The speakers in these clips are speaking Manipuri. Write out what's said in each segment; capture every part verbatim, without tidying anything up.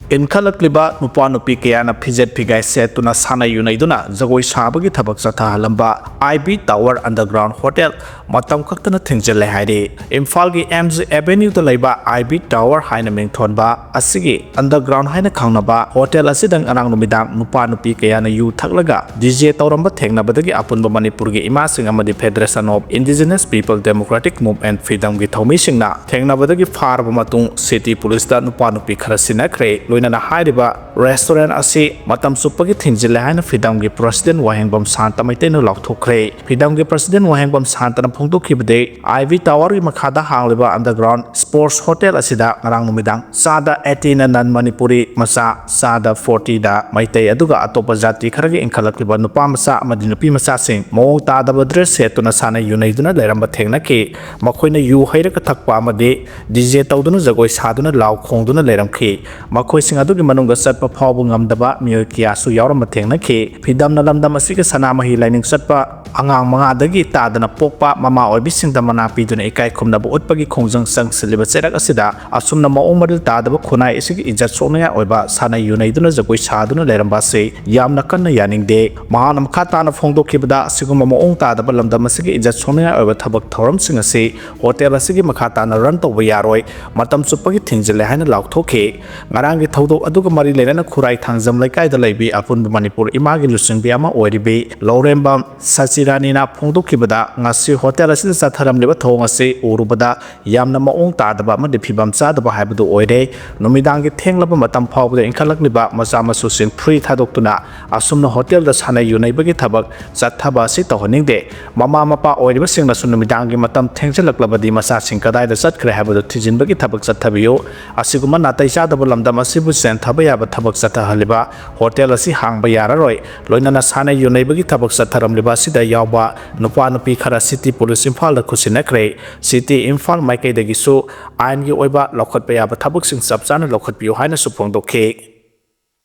ꯏꯟꯈꯠꯂꯛꯂꯤꯕ ꯅꯨꯄꯥ ꯅꯨꯄꯤ ꯀꯌꯥꯅ ꯐꯤꯖꯦꯠ ꯐꯤꯒꯥꯏ ꯁꯦꯠꯇꯨꯅ ꯁꯥꯟꯅ ꯌꯨꯅꯩꯗꯨꯅ ꯖꯒꯣꯏ ꯁꯥꯕꯒꯤ ꯊꯕꯛ ꯆꯠꯊꯍꯜꯂꯝꯕ ꯑꯥꯏ ꯕꯤ ꯇꯥꯋꯔ ꯑꯟꯗꯔꯒ꯭ꯔꯥꯎꯟ ꯍꯣꯇꯦꯜ ꯃꯇꯝ ꯈꯛꯇꯅ ꯊꯤꯡꯖꯤꯜꯂꯦ ꯍꯥꯏꯔꯤ꯫ ꯏꯝꯐꯥꯜꯒꯤ ꯑꯦꯝ ꯖꯤ ꯑꯦꯚꯦꯅ꯭ꯌꯨꯗ ꯂꯩꯕ ꯑꯥꯏ ꯕꯤ ꯇꯥꯋꯔ ꯍꯥꯏꯅ ꯃꯤꯡꯊꯣꯟꯕ ꯑꯁꯤꯒꯤ ꯑꯟꯗꯔꯒ꯭ꯔꯥꯎꯟ ꯍꯥꯏꯅ ꯈꯪꯅꯕ ꯍꯣꯇꯦꯜ ꯑꯁꯤꯗ ꯉꯔꯥꯡ ꯅꯨꯃꯤꯗꯥꯡ ꯅꯨꯄꯥ ꯅꯨꯄꯤ ꯀꯌꯥꯅ ꯌꯨ ꯊꯛꯂꯒ ꯗꯤ ꯖꯦ ꯇꯧꯔꯝꯕ ꯊꯦꯡꯅꯕꯗꯒꯤ ꯑꯄꯨꯟꯕ ꯃꯅꯤꯄꯨꯔꯒꯤ ꯏꯃꯥꯁꯤꯡ ꯑꯃꯗꯤ Federation of Indigenous People Democratic Movement, ꯐꯤꯗꯝꯒꯤ ꯊꯧꯃꯤꯁꯤꯡꯅ ꯊꯦꯡꯅꯕꯗꯒꯤ ꯐꯥꯔꯕ ꯃꯇꯨꯡ ꯁꯤꯇꯤ ꯄꯨꯂꯤꯁꯇ ꯅꯨꯄꯥ ꯅꯨꯄꯤ ꯈꯔ ꯁꯤꯟꯅꯈ꯭ꯔꯦ꯫ ꯂꯣꯏꯅꯅ ꯍꯥꯏꯔꯤꯕ ꯔꯦꯁꯇꯨꯔꯦꯟ ꯑꯁꯤ ꯃꯇꯝ ꯆꯨꯞꯄꯒꯤ ꯊꯤꯡꯖꯤꯜꯂꯦ ꯍꯥꯏꯅ ꯐꯤꯗꯝꯒꯤ ꯄ꯭ꯔꯁꯤꯗꯦꯟ ꯋꯥꯍꯦꯡꯕꯝ ꯁꯥꯟꯇ ꯃꯩꯇꯩꯅ ꯂꯥꯎꯊꯣꯛꯈ꯭ꯔꯦ꯫ ꯐꯤꯗꯝꯒꯤ ꯄ꯭ꯔꯁꯤꯗꯦꯟ ꯋꯥꯍꯦꯡꯕꯝ ꯁꯥꯟꯇꯅ ꯐꯣꯡꯗꯣꯛꯈꯤꯕꯗꯤ, ꯑꯥꯏ ꯕꯤ ꯇꯥꯋꯔꯒꯤ ꯃꯈꯥꯗ ꯍꯥꯡꯂꯤꯕ ꯑꯟꯗꯔꯒ꯭ꯔꯥꯎꯟ ꯁ꯭ꯄꯣꯔꯠꯁ ꯍꯣꯇꯦꯜ ꯑꯁꯤꯗ ꯉꯔꯥꯡ ꯅꯨꯃꯤꯗꯥꯡ ꯆꯥꯗ ꯑꯩꯠꯇꯤꯅ ꯅꯟ ꯃꯅꯤꯄꯨꯔꯤ ꯃꯆꯥ, ꯆꯥꯗ ꯐꯣꯔꯇꯤꯗ ꯃꯩꯇꯩ, ꯑꯗꯨꯒ ꯑꯇꯣꯞꯄ ꯖꯥꯇꯤ ꯈꯔꯒꯤ ꯏꯟꯈꯠꯂꯛꯂꯤꯕ ꯅꯨꯄꯥ ꯃꯆꯥ ꯑꯃꯗꯤ ꯅꯨꯄꯤ ꯃꯆꯥꯁꯤꯡ ꯃꯑꯣꯡ ꯇꯥꯗꯕ ꯗ꯭ꯔꯦꯁ ꯁꯦꯠꯇꯨꯅ ꯁꯥꯟꯅ ꯌꯨꯅꯩꯗꯨꯅ ꯂꯩꯔꯝꯕ ꯊꯦꯡꯅꯈꯤ꯫ ꯃꯈꯣꯏꯅ ꯌꯨ ꯍꯩꯔꯒ ꯊꯛꯄ ꯑꯃꯗꯤ ꯗꯤ ꯖꯦ ꯇꯧꯗꯨꯅ ꯖꯒꯣꯏ ꯁꯥꯗꯨꯅ ꯂꯥꯎ ꯈꯣꯡꯗꯨꯅ ꯂꯩꯔꯝꯈꯤ꯫ ꯃꯈꯣꯏꯁꯤꯡ ꯑꯗꯨꯒꯤ ꯃꯅꯨꯡꯗ ꯆꯠꯄ ꯐꯥꯎꯕ ꯉꯝꯗꯕ ꯃꯤꯑꯣꯏ ꯀꯌꯥꯁꯨ ꯌꯥꯎꯔꯝꯕ ꯊꯦꯡꯅꯈꯤ꯫ ꯐꯤꯗꯝꯅ ꯂꯝꯗꯝ ꯑꯁꯤꯒꯤ ꯁꯅꯥꯃꯍꯤ ꯂꯥꯏꯅꯤꯡ ꯆꯠꯄ ꯑꯉꯥꯡ ꯃꯉꯥꯗꯒꯤ ꯇꯥꯗꯅ ꯄꯣꯛꯄ ꯃꯃꯥ ꯑꯣꯏꯕꯤꯁꯤꯡꯗ ꯃꯅꯥ ꯄꯤꯗꯨꯅ ꯏꯀꯥꯏ ꯈꯨꯝꯅꯕ ꯎꯠꯄꯒꯤ ꯈꯣꯡꯖꯪ ꯆꯪꯁꯤꯜꯂꯤꯕ ꯆꯩꯔꯛ ꯑꯁꯤꯗ ꯑꯁꯨꯝꯅ ꯃꯑꯣꯡ ꯃꯔꯤꯜ ꯇꯥꯗꯕ ꯈꯨꯟꯅꯥꯏ ꯑꯁꯤꯒꯤ ꯏꯖꯠ ꯁꯣꯛꯅꯤꯡꯉꯥꯏ ꯑꯣꯏꯕ ꯁꯥꯟꯅ ꯌꯨꯅꯩꯗꯨꯅ ꯖꯒꯣꯏ ꯁꯥꯗꯨꯅ ꯂꯩꯔꯝꯕ ꯑꯁꯤ ꯌꯥꯝꯅ ꯀꯟꯅ ꯌꯥꯅꯤꯡꯗꯦ꯫ ꯃꯍꯥꯛꯅ ꯃꯈꯥ ꯇꯥꯅ ꯐꯣꯡꯗꯣꯛꯈꯤꯕꯗ, ꯑꯁꯤꯒꯨꯝꯕ ꯃꯑꯣꯡ ꯇꯥꯗꯕ ꯂꯝꯗꯝ ꯑꯁꯤꯒꯤ ꯏꯖꯠ ꯁꯣꯛꯅꯤꯡꯉꯥꯏ ꯑꯣꯏꯕ ꯊꯕꯛ ꯊꯧꯔꯝꯁꯤꯡ ꯑꯁꯤ ꯍꯣꯇꯦꯜ ꯑꯁꯤꯒꯤ ꯃꯈꯥ ꯇꯥꯅ ꯔꯟ ꯇꯧꯕ ꯌꯥꯔꯣꯏ, ꯃꯇꯝ ꯆꯨꯞꯄꯒꯤ ꯊꯤꯡꯖꯤꯜꯂꯦ ꯍꯥꯏꯅ ꯂꯥꯎꯊꯣꯛꯈꯤ꯫ ꯉꯔꯥꯡꯒꯤ ꯊꯧꯗꯣꯛ ꯑꯗꯨꯒ ꯃꯔꯤ ꯂꯩꯅꯅ ꯈꯨꯔꯥꯏ ꯊꯥꯡꯖꯝ ꯂꯩꯀꯥꯏꯗ ꯂꯩꯕꯤ ꯑꯄꯨꯟꯕ ꯃꯅꯤꯄꯨꯔ ꯏꯃꯥꯒꯤ ꯂꯨꯆꯤꯡꯕꯤ ꯑꯃ ꯑꯣꯏꯔꯤꯕꯤ ꯂꯧꯔꯦꯝꯕꯝ ꯁꯆꯤꯔꯥꯅꯤꯅ ꯐꯣꯡꯗꯣꯛꯈꯤꯕꯗ, ꯉꯁꯤ ꯍꯣꯇꯦꯜ ꯑꯁꯤꯗ ꯆꯠꯊꯔꯝꯂꯤꯕ ꯊꯧꯑꯣꯡ ꯑꯁꯤ ꯎꯔꯨꯕꯗ ꯌꯥꯝꯅ ꯃꯑꯣꯡ ꯇꯥꯗꯕ ꯑꯃꯗꯤ ꯐꯤꯕꯝ ꯆꯥꯗꯕ ꯍꯥꯏꯕꯗꯨ ꯑꯣꯏꯔꯦ꯫ ꯅꯨꯃꯤꯗꯥꯡꯒꯤ ꯊꯦꯡꯂꯕ ꯃꯇꯝ ꯐꯥꯎꯕꯗ ꯏꯟꯈꯠꯂꯛꯂꯤꯕ ꯃꯆꯥ ꯃꯁꯨꯁꯤꯡ ꯐ꯭ꯔꯤ ꯊꯥꯗꯣꯛꯇꯨꯅ ꯑꯁꯨꯝꯅ ꯍꯣꯇꯦꯜꯗ ꯁꯥꯟꯅ ꯌꯨꯅꯩꯕꯒꯤ ꯊꯕꯛ ꯆꯠꯊꯕ ꯑꯁꯤ ꯇꯧꯍꯟꯅꯤꯡꯗꯦ꯫ ꯃꯃꯥ ꯃꯄꯥ ꯑꯣꯏꯔꯤꯕꯁꯤꯡꯅꯁꯨ ꯅꯨꯃꯤꯗꯥꯡꯒꯤ ꯃꯇꯝ ꯊꯦꯡꯖꯤꯜꯂꯛꯂꯕꯗꯤ ꯃꯆꯥꯁꯤꯡ ꯀꯗꯥꯏꯗ ꯆꯠꯈ꯭ꯔꯦ ꯍꯥꯏꯕꯗꯨ ꯊꯤꯖꯤꯟꯕꯒꯤ ꯊꯕꯛ ꯆꯠꯊꯕꯤꯌꯨ꯫ ꯑꯁꯤꯒꯨꯝꯕ ꯅꯥꯇꯩ ꯆꯥꯗꯕ ꯂꯝꯗꯝ ꯑꯁꯤꯕꯨ ꯆꯦꯟꯊꯕ ꯌꯥꯕ ꯊꯕꯛ ꯆꯠꯊꯍꯜꯂꯤꯕ ꯍꯣꯇꯦꯜ ꯑꯁꯤ ꯍꯥꯡꯕ ꯌꯥꯔꯔꯣꯏ꯫ ꯂꯣꯏꯅꯅ ꯁꯥꯟꯅ ꯌꯨꯅꯩꯕꯒꯤ ꯊꯕꯛ ꯆꯠꯊꯔꯝꯂꯤꯕ ꯑꯁꯤꯗ ꯌꯥꯎꯕ ꯅꯨꯄꯥ ꯅꯨꯄꯤ ꯈꯔ ꯁꯤꯇꯤ ꯄꯨꯂꯤꯁ ꯏꯝꯐꯥꯜꯗ ꯈꯨꯠꯁꯤꯟꯅꯈ꯭ꯔꯦ꯫ ꯁꯤꯇꯤ ꯏꯝꯐꯥꯜ ꯃꯥꯏꯀꯩꯗꯒꯤꯁꯨ ꯑꯥꯏꯟꯒꯤ ꯑꯣꯏꯕ ꯂꯧꯈꯠꯄ ꯌꯥꯕ ꯊꯕꯛꯁꯤꯡ ꯆꯞ ꯆꯥꯅ ꯂꯧꯈꯠꯄꯤꯌꯨ ꯍꯥꯏꯅꯁꯨ ꯐꯣꯡꯗꯣꯛꯈꯤ꯫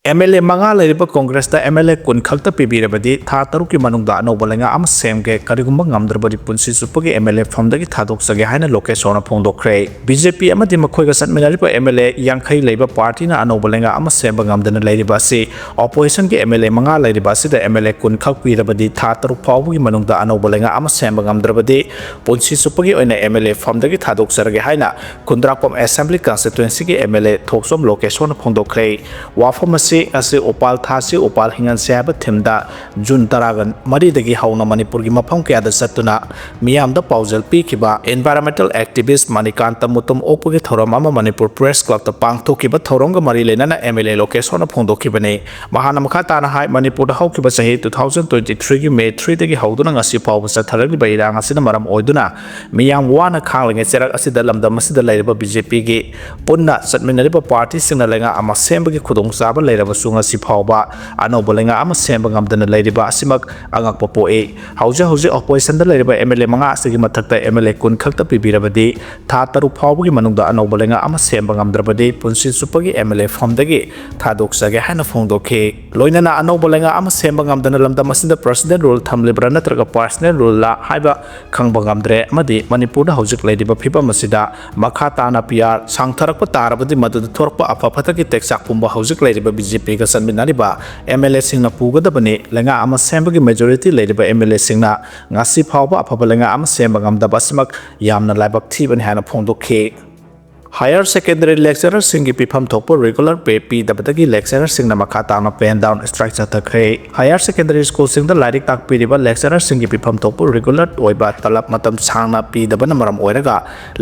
ꯑꯦꯝ ꯑꯦꯜ ꯑꯦ ꯃꯉꯥ ꯂꯩꯔꯤꯕ ꯀꯣꯡꯒ꯭ꯔꯦꯁꯇ ꯑꯦꯝ ꯑꯦꯜ ꯑꯦ ꯀꯨꯟ ꯈꯛꯇ ꯄꯤꯕꯤꯔꯕꯗꯤ ꯊꯥ ꯇꯔꯨꯛꯀꯤ ꯃꯅꯨꯡꯗ ꯑꯅꯧꯕ ꯂꯩꯉꯥꯛ ꯑꯃ ꯁꯦꯝꯒꯦ, ꯀꯔꯤꯒꯨꯝꯕ ꯉꯝꯗ꯭ꯔꯕꯗꯤ ꯄꯨꯟꯁꯤ ꯆꯨꯞꯄꯒꯤ ꯑꯦꯝ ꯑꯦꯜ ꯑꯦ ꯐꯝꯗꯒꯤ ꯊꯥꯗꯣꯛꯆꯒꯦ ꯍꯥꯏꯅ ꯂꯣꯀꯦꯁꯣꯔꯅ ꯐꯣꯡꯗꯣꯛꯈ꯭ꯔꯦ꯫ ꯕꯤ ꯖꯦ ꯄꯤ ꯑꯃꯗꯤ ꯃꯈꯣꯏꯒ ꯆꯠꯃꯤꯟꯅꯔꯤꯕ ꯑꯦꯝ ꯑꯦꯜ ꯑꯦ ꯌꯥꯡꯈꯩ ꯂꯩꯕ ꯄꯥꯔꯇꯤꯅ ꯑꯅꯧꯕ ꯂꯩꯉꯥꯛ ꯑꯃ ꯁꯦꯝꯕ ꯉꯝꯗꯅ ꯂꯩꯔꯤꯕ ꯑꯁꯤ ꯑꯣꯄꯣꯖꯤꯁꯟꯒꯤ ꯑꯦꯝ ꯑꯦꯜ ꯑꯦ ꯃꯉꯥ ꯂꯩꯔꯤꯕ ꯑꯁꯤꯗ ꯑꯦꯝ ꯑꯦꯜ ꯑꯦ ꯀꯨꯟ ꯈꯛ ꯄꯤꯔꯕꯗꯤ ꯊꯥ ꯇꯔꯨꯛ ꯐꯥꯎꯕꯒꯤ ꯃꯅꯨꯡꯗ ꯑꯅꯧꯕ ꯂꯩꯉꯥꯛ ꯑꯃ ꯁꯦꯝꯕ ꯉꯝꯗ꯭ꯔꯕꯗꯤ ꯄꯨꯟꯁꯤ ꯆꯨꯞꯄꯒꯤ ꯑꯣꯏꯅ ꯑꯦꯝ ꯑꯦꯜ ꯑꯦ ꯐꯝꯗꯒꯤ ꯊꯥꯗꯣꯛꯆꯔꯒꯦ ꯍꯥꯏꯅ ꯈꯨꯟꯗ꯭ꯔꯥꯛꯄꯝ ꯑꯦꯁꯦꯝꯕ꯭ꯂꯤ ꯀꯟꯁꯇꯤꯇ꯭ꯋꯦꯟꯁꯤꯒꯤ ꯑꯦꯝ ꯑꯦꯜ ꯑꯦ ꯊꯣꯛꯆꯣꯝ ꯂꯣꯀꯦꯁꯣꯔꯅ ꯐꯣꯡꯗꯣꯛꯈ꯭ꯔꯦ꯫ ꯋꯥꯐꯝ ꯑꯁꯤ ꯉꯁꯤ ꯎꯄꯥꯜ ꯊꯥꯁꯤ ꯎꯄꯥꯜ ꯍꯤꯡꯍꯟꯁꯤ ꯍꯥꯏꯕ ꯊꯤꯝꯗ ꯖꯨꯟ ꯇꯔꯥꯒ ꯃꯔꯤꯗꯒꯤ ꯍꯧꯅ ꯃꯅꯤꯄꯨꯔꯒꯤ ꯃꯐꯝ ꯀꯌꯥꯗ ꯆꯠꯇꯨꯅ ꯃꯤꯌꯥꯝꯗ ꯄꯥꯎꯖꯦꯜ ꯄꯤꯈꯤꯕ environmental activist ꯃꯅꯤꯀꯥꯟꯇ ꯃꯨꯇꯨꯝ ꯑꯣꯛꯄꯒꯤ ꯊꯧꯔꯝ ꯑꯃ ꯃꯅꯤꯄꯨꯔ ꯄ꯭ꯔꯦꯁ ꯀ꯭ꯂꯕꯇ ꯄꯥꯡꯊꯣꯛꯈꯤꯕ ꯊꯧꯔꯝꯒ ꯃꯔꯤ ꯂꯩꯅꯅ ꯑꯦꯝ ꯑꯦꯜ ꯑꯦ ꯂꯣꯀꯦꯁꯣꯔꯅ ꯐꯣꯡꯗꯣꯛꯈꯤꯕꯅꯤ꯫ ꯃꯍꯥꯛꯅ ꯃꯈꯥ ꯇꯥꯅ ꯍꯥꯏ, ꯃꯅꯤꯄꯨꯔꯗ ꯍꯧꯈꯤꯕ ꯆꯍꯤ two thousand twenty three ꯒꯤ May three ꯗꯒꯤ ꯍꯧꯗꯨꯅ ꯉꯁꯤ ꯐꯥꯎꯕ ꯆꯠꯊꯔꯛꯂꯤꯕ ꯏꯔꯥꯡ ꯑꯁꯤꯅ ꯃꯔꯝ ꯑꯣꯏꯗꯨꯅ ꯃꯤꯌꯥꯝ ꯋꯥꯅ ꯈꯥꯡꯂꯤꯉꯩ ꯆꯩꯔꯛ ꯑꯁꯤꯗ ꯂꯝꯗꯝ ꯑꯁꯤꯗ ꯂꯩꯔꯤꯕ ꯕꯤ ꯖꯦ ꯄꯤꯒꯤ ꯄꯨꯟꯅ ꯆꯠꯃꯤꯟꯅꯔꯤꯕ ꯄꯥꯔꯇꯤꯁꯤꯡꯅ ꯂꯩꯉꯥꯛ ꯑꯃ ꯁꯦꯝꯕꯒꯤ ꯈꯨꯗꯣꯡꯆꯥꯕ ꯂꯩꯔꯕꯁꯨ ꯉꯁꯤ ꯐꯥꯎꯕ ꯑꯅꯧꯕ ꯂꯩꯉꯥꯛ ꯑꯃ ꯁꯦꯝꯕ ꯉꯝꯗꯅ ꯂꯩꯔꯤꯕ ꯑꯁꯤꯃꯛ ꯑꯉꯛꯄ ꯄꯣꯛꯏ꯫ ꯍꯧꯖꯤꯛ ꯍꯧꯖꯤꯛ ꯑꯣꯄꯣꯖꯤꯁꯟꯗ ꯂꯩꯔꯤꯕ ꯑꯦꯝ ꯑꯦꯜ ꯑꯦ ꯃꯉꯥ ꯑꯁꯤꯒꯤ ꯃꯊꯛꯇ ꯑꯦꯝ ꯑꯦꯜ ꯑꯦ ꯀꯨꯟ ꯈꯛꯇ ꯄꯤꯕꯤꯔꯕꯗꯤ ꯊꯥ ꯇꯔꯨꯛ ꯐꯥꯎꯕꯒꯤ ꯃꯅꯨꯡꯗ ꯑꯅꯧꯕ ꯂꯩꯉꯥꯛ ꯑꯃ ꯁꯦꯝꯕ ꯉꯝꯗ꯭ꯔꯕꯗꯤ ꯄꯨꯟꯁꯤ ꯆꯨꯞꯄꯒꯤ ꯑꯦꯝ ꯑꯦꯜ ꯑꯦ ꯐꯝꯗꯒꯤ ꯊꯥꯗꯣꯛꯆꯒꯦ ꯍꯥꯏꯅ ꯐꯣꯡꯗꯣꯛꯈꯤ꯫ ꯂꯣꯏꯅꯅ ꯑꯅꯧꯕ ꯂꯩꯉꯥꯛ ꯑꯃ ꯁꯦꯝꯕ ꯉꯝꯗꯅ ꯂꯝꯗꯝ ꯑꯁꯤꯗ ꯄ꯭ꯔꯁꯤꯗꯦꯟ ꯔꯨꯜ ꯊꯝꯂꯤꯕ꯭ꯔꯥ ꯅꯠꯇ꯭ꯔꯒ ꯄꯥꯔꯁꯅꯦꯜ ꯔꯨꯜꯂ ꯍꯥꯏꯕ ꯈꯪꯕ ꯉꯝꯗ꯭ꯔꯦ꯫ ꯑꯃꯗꯤ ꯃꯅꯤꯄꯨꯔꯗ ꯍꯧꯖꯤꯛ ꯂꯩꯔꯤꯕ ꯐꯤꯕꯝ ꯑꯁꯤꯗ ꯃꯈꯥ ꯇꯥꯅ ꯄꯤ ꯑꯥꯔ ꯁꯥꯡꯊꯔꯛꯄ ꯇꯥꯔꯕꯗꯤ ꯃꯗꯨꯗ ꯊꯣꯔꯛꯄ ꯑꯐ ꯐꯠꯇꯒꯤ ꯇꯦꯛꯆꯥꯛ ꯄꯨꯝꯕ ꯍꯧꯖꯤꯛ ꯂꯩꯔꯤꯕ ꯕꯤ ꯖꯦ ꯄꯤꯒ ꯆꯠꯃꯤꯟꯅꯔꯤꯕ ꯑꯦꯝ ꯑꯦꯜ ꯑꯦꯁꯤꯡꯅ ꯄꯨꯒꯗꯕꯅꯤ꯫ ꯂꯩꯉꯥꯛ ꯑꯃ ꯁꯦꯝꯕꯒꯤ ꯃꯦꯖꯣꯔꯤꯇꯤ ꯂꯩꯔꯤꯕ ꯑꯦꯝ ꯑꯦꯜ ꯑꯦꯁꯤꯡꯅ ꯉꯁꯤ ꯐꯥꯎꯕ ꯑꯐꯕ ꯂꯩꯉꯥꯛ ꯑꯃ ꯁꯦꯝꯕ ꯉꯝꯗꯕ ꯑꯁꯤꯃꯛ ꯌꯥꯝꯅ ꯂꯥꯏꯕꯛ ꯊꯤꯕꯅꯤ ꯍꯥꯏꯅ ꯐꯣꯡꯗꯣꯛꯈꯤ꯫ ꯍꯥꯌꯔ ꯁꯦꯀꯦꯟꯗꯔꯤ ꯂꯦꯛꯆꯔꯔꯁꯤꯡꯒꯤ ꯄꯤꯐꯝ ꯊꯣꯛꯄ ꯔꯤꯒꯨꯂꯔ ꯄꯦ ꯄꯤꯗꯕꯗꯒꯤ ꯂꯦꯛꯆꯔꯔꯁꯤꯡꯅ ꯃꯈꯥ ꯇꯥꯅ ꯄꯦꯟ ꯗꯥꯎꯟ ꯁ꯭ꯇ꯭ꯔꯥꯏꯛ ꯆꯠꯊꯈ꯭ꯔꯦ꯫ ꯍꯥꯌꯔ ꯁꯦꯀꯦꯟꯗꯔꯤ ꯁ꯭ꯀꯨꯜꯁꯤꯡꯗ ꯂꯥꯏꯔꯤꯛ ꯇꯥꯛꯄꯤꯔꯤꯕ ꯂꯦꯛꯆꯔꯔꯁꯤꯡꯒꯤ ꯄꯤꯐꯝ ꯊꯣꯛꯄ ꯔꯤꯒꯨꯂꯔ ꯑꯣꯏꯕ ꯇꯂꯕ ꯃꯇꯝ ꯁꯥꯡꯅ ꯄꯤꯗꯕꯅ ꯃꯔꯝ ꯑꯣꯏꯔꯒ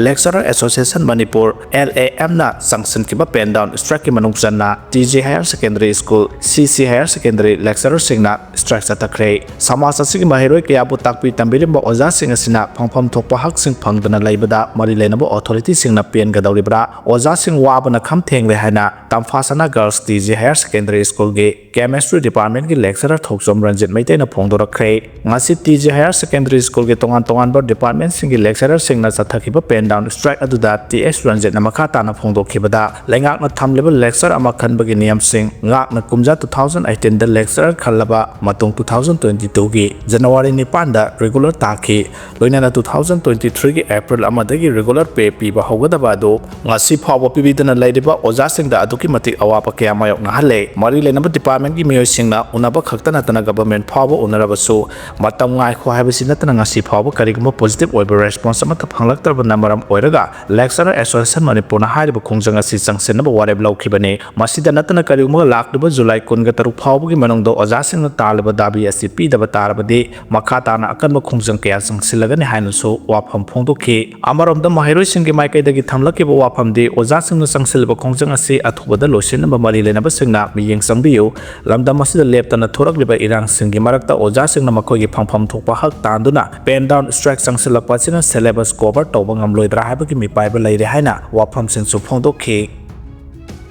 lecturer association Manipur, L A ꯑꯦꯝꯅ ꯆꯪꯁꯤꯟꯈꯤꯕ ꯄꯦꯟ ꯗꯥꯎꯟ ꯁ꯭ꯇ꯭ꯔꯥꯏꯛꯀꯤ ꯃꯅꯨꯡ ꯆꯟꯅ T G higher secondary school, C C higher secondary ꯂꯦꯛꯆꯔꯔꯁꯤꯡꯅ ꯁ꯭ꯇ꯭ꯔꯥꯏꯛ ꯆꯠꯊꯈ꯭ꯔꯦ꯫ ꯁꯃꯥꯖ ꯑꯁꯤꯒꯤ ꯃꯍꯩꯔꯣꯏ ꯀꯌꯥꯕꯨ ꯇꯥꯛꯄꯤ ꯇꯝꯕꯤꯔꯤꯕ ꯑꯣꯖꯥꯁꯤꯡ ꯑꯁꯤꯅ ꯐꯪꯐꯝ ꯊꯣꯛꯄ ꯍꯛꯁꯤꯡ ꯐꯪꯗꯅ ꯂꯩꯕꯗ ꯃꯔꯤ ꯂꯩꯅꯕ ꯑꯣꯊꯣꯔꯤꯇꯤꯁꯤꯡꯅ ꯄꯦꯟꯒꯗꯧꯔꯤ꯫ ꯂꯩꯕ꯭ꯔꯥ? ꯑꯣꯖꯥꯁꯤꯡ ꯋꯥꯕꯅ ꯈꯝ ꯊꯦꯡꯂꯦ ꯍꯥꯏꯅ ꯇꯝꯐꯥꯁꯅꯥ Girls T G Higher Secondary School ꯒꯤ Chemistry Department ꯀꯤ lecturer ꯊꯣꯛꯆꯣꯝ ꯔꯟꯖꯤꯠ ꯃꯩꯇꯩꯅ ꯐꯣꯡꯗꯣꯔꯛꯈ꯭ꯔꯦ꯫ ꯉꯁꯤ T G Higher Secondary School ꯒꯤ ꯇꯣꯉꯥꯟ ꯇꯣꯉꯥꯟꯕ department ꯁꯤꯡꯒꯤ lecturer ꯁꯤꯡꯅ ꯆꯠꯊꯈꯤꯕ pen down strike ꯑꯗꯨꯗ T H ꯔꯟꯖꯤꯠꯅ ꯃꯈꯥ ꯇꯥꯅ ꯐꯣꯡꯗꯣꯛꯈꯤꯕꯗ, ꯂꯩꯉꯥꯛꯅ ꯊꯝꯂꯤꯕ lecture ꯑꯃ ꯈꯟꯕꯒꯤ ꯅꯤꯌꯝꯁꯤꯡ ꯉꯥꯛꯅ ꯀꯨꯝꯖꯥ two thousand eighteen ꯗ lecturer ꯈꯜꯂꯕ ꯃꯇꯨꯡ two thousand twenty two ꯒꯤ January ꯅꯤꯄꯥꯟꯗ regular ꯇꯥꯈꯤ꯫ ꯂꯣꯏꯅꯅ two thousand twenty three ꯒꯤ April ꯑꯃꯗꯒꯤ regular pay ꯄꯤꯕ ꯍꯧꯒꯗꯕ ꯑꯗꯨ ꯉꯁꯤ ꯐꯥꯎꯕ ꯄꯤꯕꯤꯗꯅ ꯂꯩꯔꯤꯕ ꯑꯣꯖꯥꯁꯤꯡꯗ ꯑꯗꯨꯛꯀꯤ ꯃꯇꯤꯛ ꯑꯋꯥꯕ ꯀꯌꯥ ꯃꯥꯌꯣꯛꯅꯍꯜꯂꯦ꯫ ꯃꯔꯤ ꯂꯩꯅꯕ department ꯀꯤ ꯃꯤꯑꯣꯏꯁꯤꯡꯅ ꯎꯅꯕ ꯈꯛꯇ ꯅꯠꯇꯅ government ꯐꯥꯎꯕ ꯎꯅꯔꯕꯁꯨ ꯃꯇꯝ ꯉꯥꯏꯈꯣ ꯍꯥꯏꯕꯁꯤ ꯅꯠꯇꯅ ꯉꯁꯤ ꯐꯥꯎꯕ ꯀꯔꯤꯒꯨꯝꯕ positive ꯑꯣꯏꯕ response ꯑꯃꯠꯇ ꯐꯪꯂꯛꯇ꯭ꯔꯕꯅ ꯃꯔꯝ ꯑꯣꯏꯔꯒ Lecturer Association ꯃꯅꯤꯄꯨꯔꯅ ꯍꯥꯏꯔꯤꯕ ꯈꯣꯡꯖꯪ ꯑꯁꯤ ꯆꯪꯁꯤꯟꯅꯕ ꯋꯥꯔꯦꯞ ꯂꯧꯈꯤꯕꯅꯤ꯫ ꯃꯁꯤꯗ ꯅꯠꯇꯅ ꯀꯔꯤꯒꯨꯝꯕ ꯂꯥꯛꯂꯤꯕ July ꯀꯨꯟꯒ ꯇꯔꯨꯛ ꯐꯥꯎꯕꯒꯤ ꯃꯅꯨꯡꯗ ꯑꯣꯖꯥꯁꯤꯡꯅ ꯇꯥꯜꯂꯤꯕ ꯗꯥꯕꯤ ꯑꯁꯤ ꯄꯤꯗꯕ ꯇꯥꯔꯕꯗꯤ ꯃꯈꯥ ꯇꯥꯅ ꯑꯀꯟꯕ ꯈꯣꯡꯖꯪ ꯀꯌꯥ ꯆꯪꯁꯤꯜꯂꯒꯅꯤ ꯍꯥꯏꯅꯁꯨ ꯋꯥꯐꯝ ꯐꯣꯡꯗꯣꯛꯈꯤ꯫ ꯑꯃꯔꯣꯝꯗ ꯃꯍꯩꯔꯣꯏꯁꯤꯡꯒꯤ ꯃꯥꯏꯀꯩꯗꯒꯤ ꯊꯝꯂꯛꯈꯤꯕ ꯋꯥꯐꯝꯗꯤ ꯑꯣꯖꯥꯁꯤꯡꯅ ꯆꯪꯁꯤꯜꯂꯤꯕ ꯈꯣꯡꯖꯪ ꯑꯁꯤ ꯑꯊꯨꯕꯗ ꯂꯣꯏꯁꯤꯟꯅꯕ ꯃꯔꯤ ꯂꯩꯅꯕꯁꯤꯡꯅ ꯃꯤꯠꯌꯦꯡ ꯆꯪꯕꯤꯌꯨ꯫ ꯂꯝꯗꯝ ꯑꯁꯤꯗ ꯂꯦꯞꯇꯅ ꯊꯣꯔꯛꯂꯤꯕ ꯏꯔꯥꯡꯁꯤꯡꯒꯤ ꯃꯔꯛꯇ ꯑꯣꯖꯥꯁꯤꯡꯅ ꯃꯈꯣꯏꯒꯤ ꯐꯪꯐꯝ ꯊꯣꯛꯄ ꯍꯛ ꯇꯥꯟꯗꯨꯅ pen down strike ꯆꯪꯁꯤꯜꯂꯛꯄ ꯑꯁꯤꯅ syllabus cover ꯇꯧꯕ ꯉꯝꯂꯣꯏꯗ꯭ꯔꯥ ꯍꯥꯏꯕꯒꯤ ꯃꯤꯄꯥꯏꯕ ꯂꯩꯔꯦ ꯍꯥꯏꯅ ꯋꯥꯐꯝꯁꯤꯡꯁꯨ ꯐꯣꯡꯗꯣꯛꯈꯤ꯫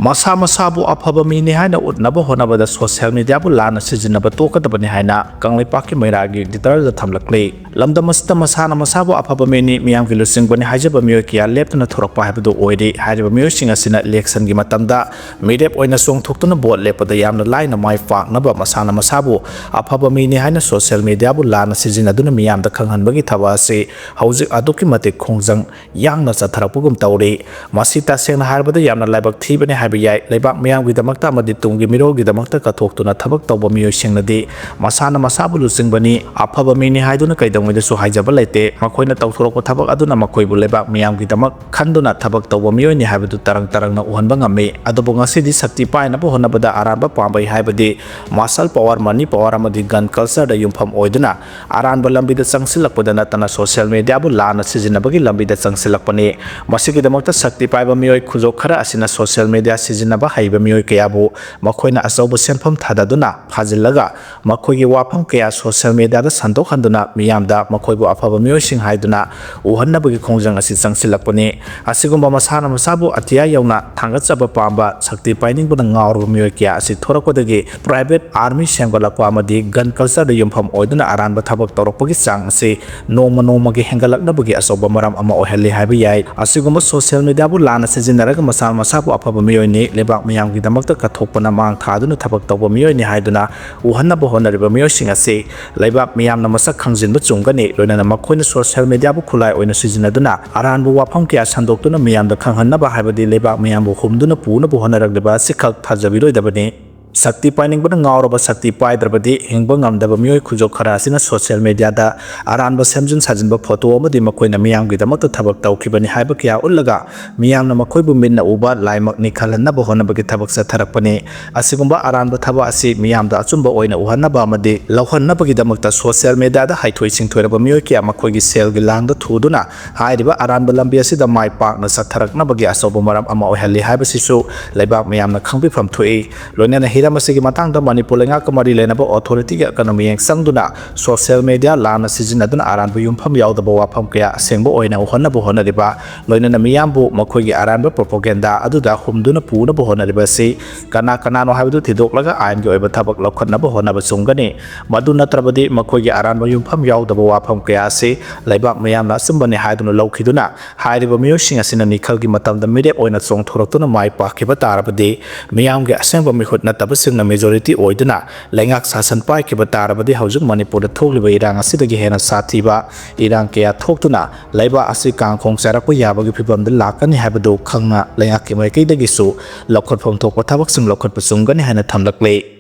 ꯃꯁꯥ ꯃꯁꯥꯕꯨ ꯑꯐꯕ ꯃꯤꯅꯤ ꯍꯥꯏꯅ ꯎꯠꯅꯕ ꯍꯣꯠꯅꯕꯗ social media ꯕꯨ ꯂꯥꯟꯅ ꯁꯤꯖꯤꯟꯅꯕ ꯇꯣꯛꯀꯗꯕꯅꯤ ꯍꯥꯏꯅ ꯀꯪꯂꯩꯄꯥꯛꯀꯤ ꯃꯩꯔꯥꯒꯤ editor ꯗ ꯊꯝꯂꯛꯂꯤ꯫ ꯂꯝꯗꯝ ꯑꯁꯤꯗ ꯃꯁꯥꯅ ꯃꯁꯥꯕꯨ ꯑꯐꯕ ꯃꯤꯅꯤ, ꯃꯤꯌꯥꯝꯒꯤ ꯂꯨꯆꯤꯡꯕꯅꯤ ꯍꯥꯏꯖꯕ ꯃꯤꯑꯣꯏ ꯀꯌꯥ ꯂꯦꯞꯇꯅ ꯊꯣꯔꯛꯄ ꯍꯥꯏꯕꯗꯨ ꯑꯣꯏꯔꯤ꯫ ꯍꯥꯏꯔꯤꯕ ꯃꯤꯑꯣꯏꯁꯤꯡ ꯑꯁꯤꯅ election ꯒꯤ ꯃꯇꯝꯗ ꯃꯤꯔꯦꯞ ꯑꯣꯏꯅ ꯆꯣꯡꯊꯣꯛꯇꯨꯅ vote ꯂꯦꯞꯄꯗ ꯌꯥꯝꯅ ꯂꯥꯏꯅ ꯃꯥꯏ ꯄꯥꯛꯅꯕ ꯃꯁꯥꯅ ꯃꯁꯥꯕꯨ ꯑꯐꯕ ꯃꯤꯅꯤ ꯍꯥꯏꯅ social media ꯕꯨ ꯂꯥꯟꯅ ꯁꯤꯖꯤꯟꯅꯗꯨꯅ ꯃꯤꯌꯥꯝꯗ ꯈꯪꯍꯟꯕꯒꯤ ꯊꯕꯛ ꯑꯁꯤ ꯍꯧꯖꯤꯛ ꯑꯗꯨꯛꯀꯤ ꯃꯇꯤꯛ ꯈꯣꯡꯖꯪ ꯌꯥꯡꯅ ꯆꯠꯊꯔꯛꯄꯒꯨꯝ ꯇꯧꯔꯤ꯫ ꯃꯁꯤ ꯇꯁꯦꯡꯅ ꯍꯥꯏꯔꯕꯗ ꯌꯥꯝꯅ ꯂꯥꯏꯕꯛ ꯊꯤꯕꯅꯤ ꯍꯥꯏꯕ ꯌꯥꯏ꯫ ꯂꯩꯕꯥꯛ ꯃꯤꯌꯥꯝꯒꯤꯗꯃꯛꯇ ꯑꯃꯗꯤ ꯇꯨꯡꯒꯤ ꯃꯤꯔꯣꯜꯒꯤꯗꯃꯛꯇ ꯀꯠꯊꯣꯛꯇꯨꯅ ꯊꯕꯛ ꯇꯧꯕ ꯃꯤꯑꯣꯏꯁꯤꯡꯅꯗꯤ ꯃꯁꯥꯅ ꯃꯁꯥꯕꯨ ꯂꯨꯆꯤꯡꯕꯅꯤ, ꯑꯐꯕ ꯃꯤꯅꯤ ꯍꯥꯏꯗꯨꯅ ꯀꯩꯗꯧꯉꯩꯗꯁꯨ ꯍꯥꯏꯖꯕ ꯂꯩꯇꯦ꯫ ꯃꯈꯣꯏꯅ ꯇꯧꯊꯣꯔꯛꯄ ꯊꯕꯛ ꯑꯗꯨꯅ ꯃꯈꯣꯏꯕꯨ ꯂꯩꯕꯥꯛ ꯃꯤꯌꯥꯝꯒꯤꯗꯃꯛ ꯈꯟꯗꯨꯅ ꯊꯕꯛ ꯇꯧꯕ ꯃꯤꯑꯣꯏꯅꯤ ꯍꯥꯏꯕꯗꯨ ꯇꯔꯪ ꯇꯔꯪꯅ ꯎꯍꯟꯕ ꯉꯝꯃꯤ꯫ ꯑꯗꯨꯕꯨ ꯉꯁꯤꯗꯤ ꯁꯛꯇꯤ ꯄꯥꯏꯅꯕ ꯍꯣꯠꯅꯕꯗ ꯑꯔꯥꯟꯕ ꯄꯥꯝꯕꯩ ꯍꯥꯏꯕꯗꯤ muscle power, money power ꯑꯃꯗꯤ gun culture ꯗ ꯌꯨꯝꯐꯝ ꯑꯣꯏꯗꯨꯅ ꯑꯔꯥꯟꯕ ꯂꯝꯕꯤꯗ ꯆꯪꯁꯤꯜꯂꯛꯄꯗ ꯅꯠꯇꯅ social media ꯕꯨ ꯂꯥꯟꯅ ꯁꯤꯖꯤꯟꯅꯕꯒꯤ ꯂꯝꯕꯤꯗ ꯆꯪꯁꯤꯜꯂꯛꯄꯅꯤ꯫ ꯃꯁꯤꯒꯤꯗꯃꯛꯇ ꯁꯛꯇꯤ ꯄꯥꯏꯕ ꯃꯤꯑꯣꯏ ꯈꯨꯖꯣꯛ ꯈꯔ ꯑꯁꯤꯅ social media ꯁꯤꯖꯤꯟꯅꯕ ꯍꯩꯕ ꯃꯤꯑꯣꯏ ꯀꯌꯥꯕꯨ ꯃꯈꯣꯏꯅ ꯑꯆꯧꯕ ꯁꯦꯟꯐꯝ ꯊꯥꯗꯗꯨꯅ ꯐꯥꯖꯤꯜꯂꯒ ꯃꯈꯣꯏꯒꯤ ꯋꯥꯐꯝ ꯀꯌꯥ ꯁꯣꯁꯤꯌꯦꯜ ꯃꯦꯗꯤꯌꯥꯗ ꯁꯟꯗꯣꯛꯍꯟꯗꯨꯅ ꯃꯤꯌꯥꯝꯗ ꯃꯈꯣꯏꯕꯨ ꯑꯐꯕ ꯃꯤꯑꯣꯏꯁꯤꯡ ꯍꯥꯏꯗꯨꯅ ꯎꯍꯟꯅꯕꯒꯤ ꯈꯣꯡꯖꯪ ꯑꯁꯤ ꯆꯪꯁꯤꯜꯂꯛꯄꯅꯤ꯫ ꯑꯁꯤꯒꯨꯝꯕ ꯃꯁꯥꯅ ꯃꯁꯥꯕꯨ ꯑꯇꯤꯌꯥ ꯌꯧꯅ ꯊꯥꯡꯒꯠꯆꯕ ꯄꯥꯝꯕ, ꯁꯛꯇꯤ ꯄꯥꯏꯅꯤꯡꯕꯅ ꯉꯥꯎꯔꯕ ꯃꯤꯑꯣꯏ ꯀꯌꯥ ꯑꯁꯤ ꯊꯣꯔꯛꯄꯗꯒꯤ private army ꯁꯦꯝꯒꯠꯂꯛꯄ ꯑꯃꯗꯤ gun cultureꯗ ꯌꯨꯝꯐꯝ ꯑꯣꯏꯗꯨꯅ ꯑꯔꯥꯟꯕ ꯊꯕꯛ ꯇꯧꯔꯛꯄꯒꯤ ꯆꯥꯡ ꯑꯁꯤ ꯅꯣꯡꯃ ꯅꯣꯡꯃꯒꯤ ꯍꯦꯟꯒꯠꯂꯛꯅꯕꯒꯤ ꯑꯆꯧꯕ ꯃꯔꯝ ꯑꯃ ꯑꯣꯏꯍꯜꯂꯤ ꯍꯥꯏꯕ ꯌꯥꯏ꯫ ꯑꯁꯤꯒꯨꯝꯕ ꯁꯣꯁꯤꯌꯦꯜ ꯃꯦꯗꯤꯌꯥꯕꯨ ꯂꯥꯟꯅ ꯁꯤꯖꯤꯟꯅꯔꯒ ꯃꯁꯥ ꯃꯁꯥꯕꯨ ꯑꯐꯕ ꯃꯤꯑꯣꯏꯅꯤ, ꯂꯩꯕꯥꯛ ꯃꯤꯌꯥꯝꯒꯤꯗꯃꯛꯇ ꯀꯠꯊꯣꯛꯄꯅ ꯃꯥꯡ ꯊꯥꯗꯨꯅ ꯊꯕꯛ ꯇꯧꯕ ꯃꯤꯑꯣꯏꯅꯤ ꯍꯥꯏꯗꯨꯅ ꯎꯍꯟꯅꯕ ꯍꯣꯠꯅꯔꯤꯕ ꯃꯤꯑꯣꯏꯁꯤꯡ ꯑꯁꯤ ꯂꯩꯕꯥꯛ ꯃꯤꯌꯥꯝꯅ ꯃꯁꯛ ꯈꯪꯖꯤꯟꯕ ꯆꯨꯝꯒꯅꯤ꯫ ꯂꯣꯏꯅꯅ ꯃꯈꯣꯏꯅ ꯁꯣꯁꯤꯌꯦꯜ ꯃꯦꯗꯤꯌꯥꯕꯨ ꯈꯨꯠꯂꯥꯏ ꯑꯣꯏꯅ ꯁꯤꯖꯤꯟꯅꯗꯨꯅ ꯑꯔꯥꯟꯕ ꯋꯥꯐꯝ ꯀꯌꯥ ꯁꯟꯗꯣꯛꯇꯨꯅ ꯃꯤꯌꯥꯝꯗ ꯈꯪꯍꯟꯅꯕ ꯍꯥꯏꯕꯗꯤ ꯂꯩꯕꯥꯛ ꯃꯤꯌꯥꯝꯕꯨ ꯍꯨꯝꯗꯨꯅ ꯄꯨꯅꯕ ꯍꯣꯠꯅꯔꯛꯂꯤꯕ ꯑꯁꯤꯈꯛ ꯊꯥꯖꯕꯤꯔꯣꯏꯗꯕꯅꯤ꯫ ꯁꯛꯇꯤ ꯄꯥꯏꯅꯤꯡꯕꯅ ꯉꯥꯎꯔꯕ ꯁꯛꯇꯤ ꯄꯥꯏꯗ꯭ꯔꯕꯗꯤ ꯍꯤꯡꯕ ꯉꯝꯗꯕ ꯃꯤꯑꯣꯏ ꯈꯨꯖꯣꯞ ꯈꯔ ꯑꯁꯤꯅ ꯁꯣꯁꯤꯌꯦꯜ ꯃꯦꯗꯤꯌꯥꯗ ꯑꯔꯥꯟꯕ ꯁꯦꯝꯖꯤꯟ ꯁꯥꯖꯤꯟꯕ ꯐꯣꯇꯣ ꯑꯃꯗꯤ ꯃꯈꯣꯏꯅ ꯃꯤꯌꯥꯝꯒꯤꯗꯃꯛꯇ ꯊꯕꯛ ꯇꯧꯈꯤꯕꯅꯤ ꯍꯥꯏꯕ ꯀꯌꯥ ꯎꯠꯂꯒ ꯃꯤꯌꯥꯝꯅ ꯃꯈꯣꯏꯕꯨ ꯃꯤꯠꯅ ꯎꯕ ꯂꯥꯏꯃꯛꯅꯤ ꯈꯜꯍꯟꯅꯕ ꯍꯣꯠꯅꯕꯒꯤ ꯊꯕꯛ ꯆꯠꯊꯔꯛꯄꯅꯤ꯫ ꯑꯁꯤꯒꯨꯝꯕ ꯑꯔꯥꯟꯕ ꯊꯕꯛ ꯑꯁꯤ ꯃꯤꯌꯥꯝꯗ ꯑꯆꯨꯝꯕ ꯑꯣꯏꯅ ꯎꯍꯟꯅꯕ ꯑꯃꯗꯤ ꯂꯧꯍꯟꯅꯕꯒꯤꯗꯃꯛꯇ ꯁꯣꯁꯤꯌꯦꯜ ꯃꯦꯗꯤꯌꯥꯗ ꯍꯩꯊꯣꯏ ꯁꯤꯡꯊꯣꯏꯔꯕ ꯃꯤꯑꯣꯏ ꯀꯌꯥ ꯃꯈꯣꯏꯒꯤ ꯁꯦꯜꯒꯤ ꯂꯥꯡꯗ ꯊꯨꯗꯨꯅ ꯍꯥꯏꯔꯤꯕ ꯑꯔꯥꯟꯕ ꯂꯝꯕꯤ ꯑꯁꯤꯗ ꯃꯥꯏ ꯄꯥꯛꯅ ꯆꯠꯊꯔꯛꯅꯕꯒꯤ ꯑꯆꯧꯕ ꯃꯔꯝ ꯑꯃ ꯑꯣꯏꯍꯜꯂꯤ ꯍꯥꯏꯕꯁꯤꯁꯨ ꯂꯩꯕꯥꯛ ꯃꯤꯌꯥꯝꯅ ꯈꯪꯕꯤꯐꯝ ꯊꯣꯛꯏ꯫ ꯂꯣꯏꯅꯅ ꯍꯤꯔꯝ ꯑꯁꯤꯒꯤ ꯃꯇꯥꯡꯗ ꯃꯅꯤꯄꯨꯔ ꯂꯩꯉꯥꯛꯀ ꯃꯔꯤ ꯂꯩꯅꯕ ꯑꯣꯊꯣꯔꯤꯇꯤꯒꯤ ꯑꯀꯟꯕ ꯃꯤꯠꯌꯦꯡ ꯆꯪꯗꯨꯅ ꯁꯣꯁꯤꯌꯦꯜ ꯃꯦꯗꯤꯌꯥ ꯂꯥꯟꯅ ꯁꯤꯖꯤꯟꯅꯗꯨꯅ ꯑꯔꯥꯟꯕ ꯌꯨꯝꯐꯝ ꯌꯥꯎꯗꯕ ꯋꯥꯐꯝ ꯀꯌꯥ ꯑꯁꯦꯡꯕ ꯑꯣꯏꯅ ꯎꯍꯟꯅꯕ ꯍꯣꯠꯅꯔꯤꯕ, ꯂꯣꯏꯅꯅ ꯃꯤꯌꯥꯝꯕꯨ ꯃꯈꯣꯏꯒꯤ ꯑꯔꯥꯟꯕ ꯄ꯭ꯔꯣꯄꯣꯒꯦꯟꯗꯥ ꯑꯗꯨꯗ ꯍꯨꯝꯗꯨꯅ ꯄꯨꯅꯕ ꯍꯣꯠꯅꯔꯤꯕ ꯑꯁꯤ ꯀꯅꯥ ꯀꯅꯥꯅꯣ ꯍꯥꯏꯕꯗꯨ ꯊꯤꯗꯣꯛꯂꯒ ꯑꯥꯏꯟꯒꯤ ꯑꯣꯏꯕ ꯊꯕꯛ ꯂꯧꯈꯠꯅꯕ ꯍꯣꯠꯅꯕ ꯆꯨꯝꯒꯅꯤ꯫ ꯃꯗꯨ ꯅꯠꯇ꯭ꯔꯕꯗꯤ ꯃꯈꯣꯏꯒꯤ ꯑꯔꯥꯟꯕ ꯌꯨꯝꯐꯝ ꯌꯥꯎꯗꯕ ꯋꯥꯐꯝ ꯀꯌꯥ ꯑꯁꯤ ꯂꯩꯕꯥꯛ ꯃꯤꯌꯥꯝꯅ ꯑꯆꯨꯝꯕꯅꯤ ꯍꯥꯏꯗꯨꯅ ꯂꯧꯈꯤꯗꯨꯅ ꯍꯥꯏꯔꯤꯕ ꯃꯤꯑꯣꯏꯁꯤꯡ ꯑꯁꯤꯅ ꯅꯤꯈꯜꯒꯤ ꯃꯇꯝꯗ ꯃꯤꯔꯦꯞ ꯑꯣꯏꯅ ꯆꯣꯡꯊꯣꯔꯛꯇꯨꯅ ꯃꯥꯏ ꯄꯥꯛꯈꯤꯕ ꯇꯥꯔꯕꯗꯤ, ꯃꯤꯌꯥꯝꯒꯤ ꯑꯁꯦꯡꯕ ꯃꯤꯍꯨꯠ ꯅꯠꯇꯕꯁꯤꯡꯅ ꯃꯦꯖꯣꯔꯤꯇꯤ ꯑꯣꯏꯗꯨꯅ ꯂꯩꯉꯥꯛ ꯁꯥꯁꯟ ꯄꯥꯏꯈꯤꯕ ꯇꯥꯔꯕꯗꯤ, ꯍꯧꯖꯤꯛ ꯃꯅꯤꯄꯨꯔꯗ ꯊꯣꯛꯂꯤꯕ ꯏꯔꯥꯡ ꯑꯁꯤꯗꯒꯤ ꯍꯦꯟꯅ ꯁꯥꯊꯤꯕ ꯏꯔꯥꯡ ꯀꯌꯥ ꯊꯣꯛꯇꯨꯅ ꯂꯩꯕꯥꯛ ꯑꯁꯤ ꯀꯥꯡꯈꯣꯡ ꯆꯥꯏꯔꯛꯄ ꯌꯥꯕꯒꯤ ꯐꯤꯕꯝꯗ ꯂꯥꯛꯀꯅꯤ ꯍꯥꯏꯕꯗꯨ ꯈꯪꯅ ꯂꯩꯉꯥꯛꯀꯤ ꯃꯥꯏꯀꯩꯗꯒꯤꯁꯨ ꯂꯧꯈꯠꯐꯝ ꯊꯣꯛꯄ ꯊꯕꯛꯁꯤꯡ ꯂꯧꯈꯠꯄ ꯆꯨꯝꯒꯅꯤ ꯍꯥꯏꯅ ꯊꯝꯂꯛꯂꯤ꯫